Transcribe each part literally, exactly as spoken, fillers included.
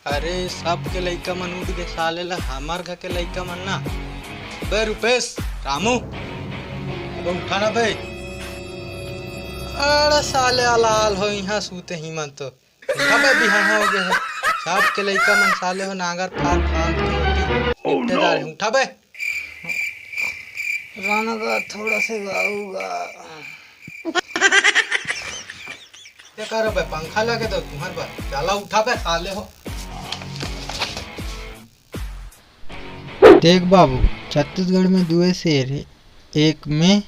अरे, सबके लइका मन उठ गे, साले ला हमर घर के लइका मन ना। बे रूपेश, रामू, अबे उठा ना बे। अरे साले अलाल हो, इहाँ सूते ही मन तो। उठा बे, बिहान हो गे हे। सबके लइका मन साले हो नांगर फार फार के रोटी निपटे जा रहे। उठा बे। गाना गा, थोड़ा से गाऊंगा। ये करो बे, पंखा लगे दो तुम्हारे बर। चला उठा बे, साले हो। देख बाबू, छत्तीसगढ़ में दुए शेर हे, एक मैं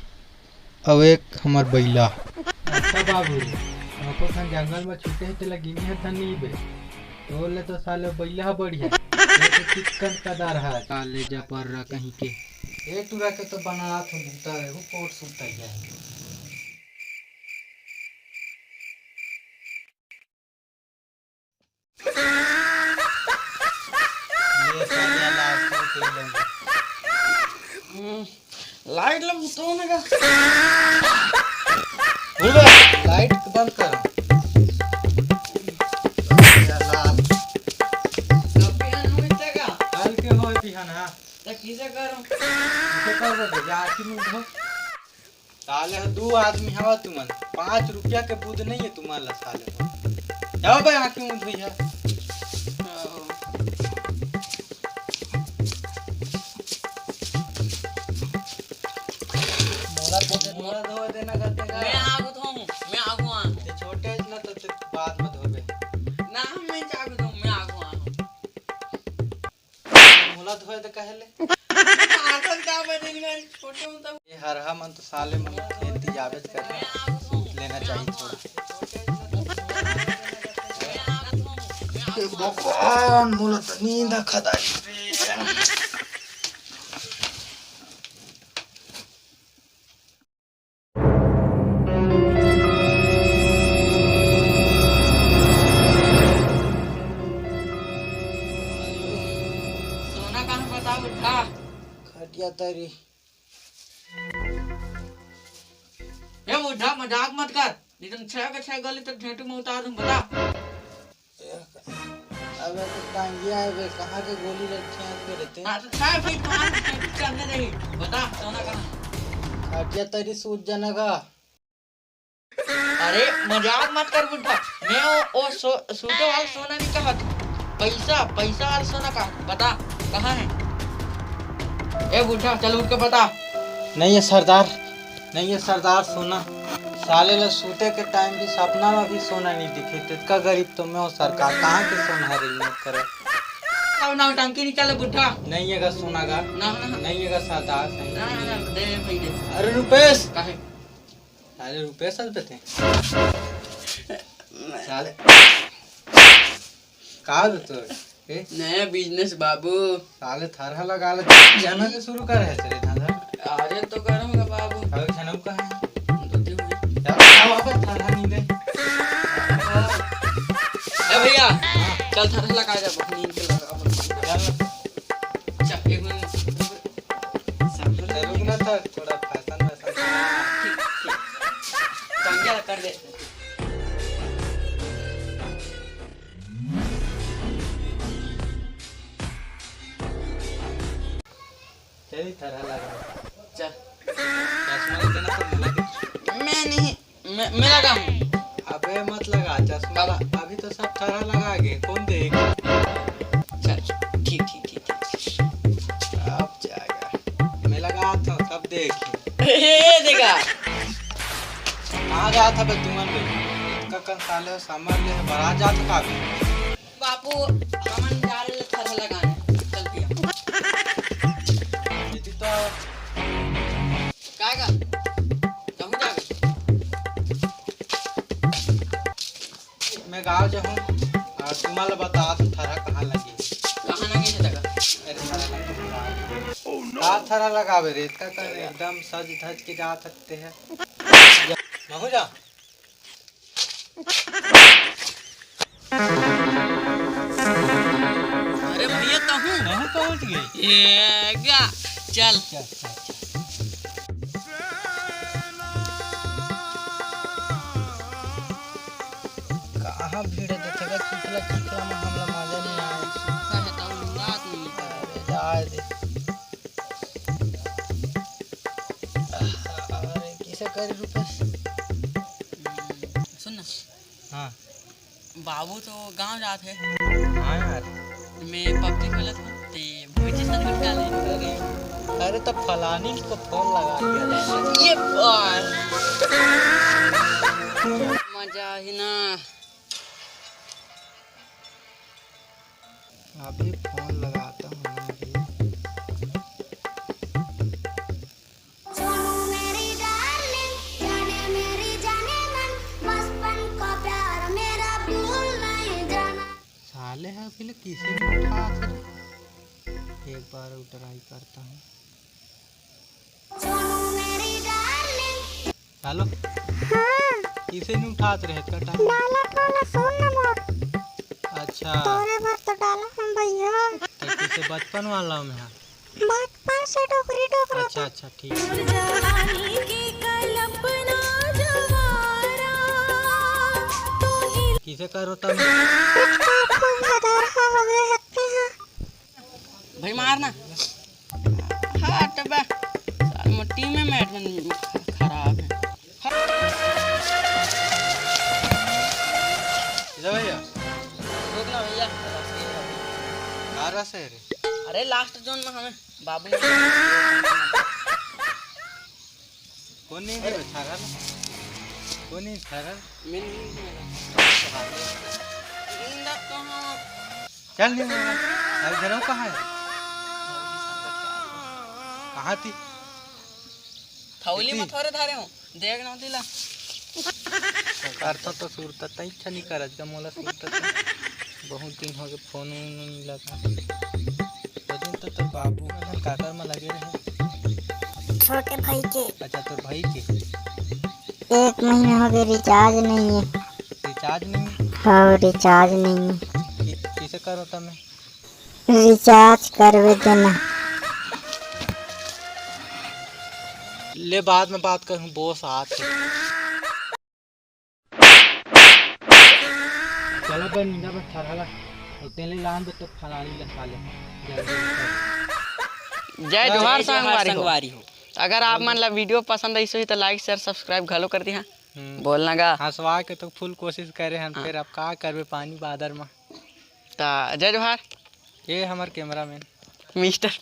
अउ एक हमर बइला। अच्छा बाबू, एको ठन जंगल में छूटे हे, तेला गिने हथन नहीं बे। तोर ले तो साले बइला ह बढ़िया, ये तो चिक्कन कदार ह। साले जपर्रा कहीं के। ए टुरा के तो बनात हो भूता है, वो कोट सूट तैयार है। ये साले लास्ट में तेल लगा। हम्म, लाइट ला बुताओ ना का। बोल बे, लाइट बंद कर। ये लाल। कब बिहान होई तेगा? कल के होई बिहान, हाँ। त किसे करो? किसे कर बे, जा आखिर में उठो। साले हो, दू आदमी हवा तुमन, पाँच रुपया के बुध नहीं है तुमन ला साले हो। जाओ बे, आँखी मुँह धोइया। मोला तो दे, मोला धो देना करते का? मैं आगू धोऊँ, मैं आगू आऊँ। ते छोटे है ना, तो ते बाद में धोबे। ना, मैं आगू धोऊँ, मैं आगू आऊँ। मोला धोए दे कहे ले। आदत का बदल गई, छोटे में तो। ये हरहा मन तो साले मन खेती जाबे करना, लेना चाहिए थोड़ा। हे भगवान, मोला तो नींद आ खदाई। सोना कहाँ बताओ बुढ़ा? खटिया तरी। ए बुढ़ा, मजाक मत कर, नहीं तो छह के छह गली तक घेंटू में उतार दूं, बता। अबे तो टांगिया है बे, कहाँ के गोली लग खेत में रहते? हाँ, तो छह फीट मार के चलने रही। बता, सोना कहाँ? खटिया तरी सूत जाना का। अरे, मजाक मत कर बुढ़ा। मैं वो, वो सो-, सूते वाला सोना नहीं कहा, पैसा, पैसा वाला सोना कहा। बता, कहाँ है? ए बुढ़ा, चल उठ के बता। नहीं है सरदार, नहीं है सरदार सोना। साले ला सूते के टाइम भी सपना में भी सोना नहीं दिखे। तेतका गरीब तो मैं हूँ सरकार, कहाँ के सोना है रे, मत करे। अब ना टंकी निकाले बुढ़ा। नहीं है गा सोना गा। ना, ना। नहीं है गा सरदार, नहीं। ना, ना, दे भाई दे। अरे रुपेश। काहे? साले रुपेश साल पे थे। साले। का दे तो? ए? नया बिजनेस बाबू। साले थरहा लगा ले, जाना के शुरू कर है तेरे धंधा। अरे तो करूँगा बाबू। अरे जनऊ का है? तो दे भाई। यार, क्या बात है, थरहा नहीं दे। ए भैया, हाँ। चल थरहा लगा जा, बहुत नींद के लगा, बहुत नींद के लगा। चल, एक मिनट। रुक ना, थोड़ा फैशन वैशन। ठीक, ठीक। टंगिया कर दे। चली, थरहा लगा। चल। चश्मा लेके ना, तो मिला दे। मैं नहीं, मैं, मैं लगाऊं। अबे मत लगा चश्मा। काला। अभी तो सब थरहा लगा गे, कौन देख? चल, ठीक, ठीक, ठीक, ठीक। अब जाएगा। मैं लगा था, सब देख। ए, देखा। कहाँ गया था बे तुमन बे? इतका कंसाले हो, समझ ले, बड़ा जात का भी। बापू, हमन जा रहे थरहा लगाने। चल भैया। दीदी तो काय का? कहूँ जावे? मैं गाँव जाहूँ और तुम्हारा बता तो थरहा कहाँ लगी? कहाँ लगी है तका? अरे थरहा लगा। का थरहा लगावे रे? इतना कर एकदम सज धज के जा सकते हैं। महू जा। अरे भैया, तहूँ? तहूँ पहुँच गए? ये गा, चल। चल, चल, चल। कहाँ भीड़ है, देखेगा, चिखला, चिखला में हमला मजा नहीं आवे। अच्छा कर रुपेश। सुन ना। हाँ। बाबू तो गांव जात हे। हाँ यार। मैं पबजी खेलत हूँ, ते भूजी संग निकाले। अरे, अरे तो फलानी को फोन लगा दिया। ये बार मजा ही ना। अभी फोन लगाता हूँ मैं भी। सोनू मेरी डार्लिंग, जाने मेरी जाने मन, बचपन का प्यार मेरा भूल नहीं जाना। साले हा अभी ले किसे नहीं उठात हे। एक बार और ट्राई करता हूँ। सोनू मेरी डार्लिंग। हेलो। हाँ। किसे नहीं उठात रहे का टाइम? डाला कॉल सुन ना मोर। अच्छा। तोरे बर तो डाला हम भैया। तो किसे बचपन वाला में है? बचपन से डोकरी डोकरा अच्छा, था। अच्छा, ठीक। जवानी की कल्पना जवारा, तू ही किसे करो तब? आपको भदरहा हो गए हत्ते हैं। भाई मार ना। हट बे। साल में टीम में मैच में खराब है। जा भैया। रुक ना भैया। आ रहा से रे। अरे लास्ट जोन में हमें बाबू ने कौन नहीं दे बेचारा? कौन नहीं बेचारा? मैं नहीं दूंगा। नींद तो हाँ। चल नहीं मारा। अब घर कहाँ है? कहाँ थी? थौली में थोड़े धरे हो, देख ना दिला। करता तो सुरता तई इच्छा नहीं करत का मोला सुरता तो। बहुत दिन हो गए फोन वोन नहीं लगा। वो दिन तो तोर बाबू मन काकर में लगे रहे। छोटे भाई के। अच्छा, तोर भाई के। एक महीना हो गए रिचार्ज नहीं है। रिचार्ज नहीं? हाँ, रिचार्ज नहीं है। कि-, किसे करो तमे? रिचार्ज करवे देना। ले बाद में बात करूँ, बॉस आत हे। चला बे नींदा बे थरहा ला। उतने ले लान दे तो फलानी ले खा ले। जय जोहार संगवारी हो। अगर आप मन ला वीडियो पसंद आइस होही तो लाइक शेयर सब्सक्राइब घलो कर दिहा। हम्म। बोलना गा। हंसवा के तो फुल कोशिश करे हन, हाँ। फिर अब का करबे पानी बादर में। ता जय जोहार। ये हमर कैमरामैन। मिस्टर।